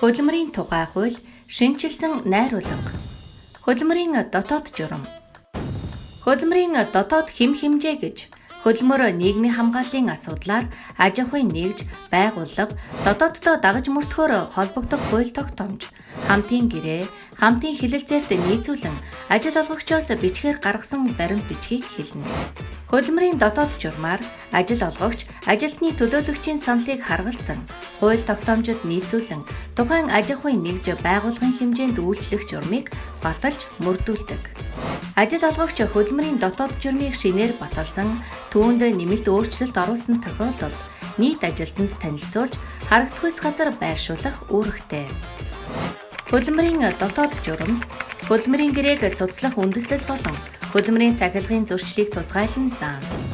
Хөдөлмөрийн тухай хууль, шинэчилсэн найруулга. Хөдөлмөрийн дотоод журам. Хөдөлмөрийн дотоод хэм хэмжээ гэж хөдөлмөр нийгмийн хамгааллын асуудлаар аж ахуйн нэгж, байгууллага дотооддоо дагаж мөрдөхөөр холбогдох хууль тогтоомж, хамтын гэрээ, хамтын хэлэлцээрт нийцүүлэн ажил олгогчоос бичгээр гаргасан баримт бичгийг хэлнэ. Хөдөлмөрийн дотоод журмаар ажил олгогч, ажилтны төлөөлөгчийн саналыг харгалзан, хууль тогтоомжид нийцүүлэн тухайн аж ахуйн нэгж байгууллагын хэмжээнд үйлчлэх журмыг баталж мөрдүүлдэг. Ажил олгогч хөдөлмөрийн дотоод журмыг шинээр баталсан, түүнд нэмэлт өөрчлөлт оруулсан тохиолдолд нийт ажилтнанд танилцуулж, харагдахуйц газар байршуулах үүрэгтэй. Хөдөлмөрийн дотоод журам хөдөлмөрийн гэрээг цуцлах үндэслэл болон хөдөлмөрийн сахилгын зөрчлийг тусгайлан заана.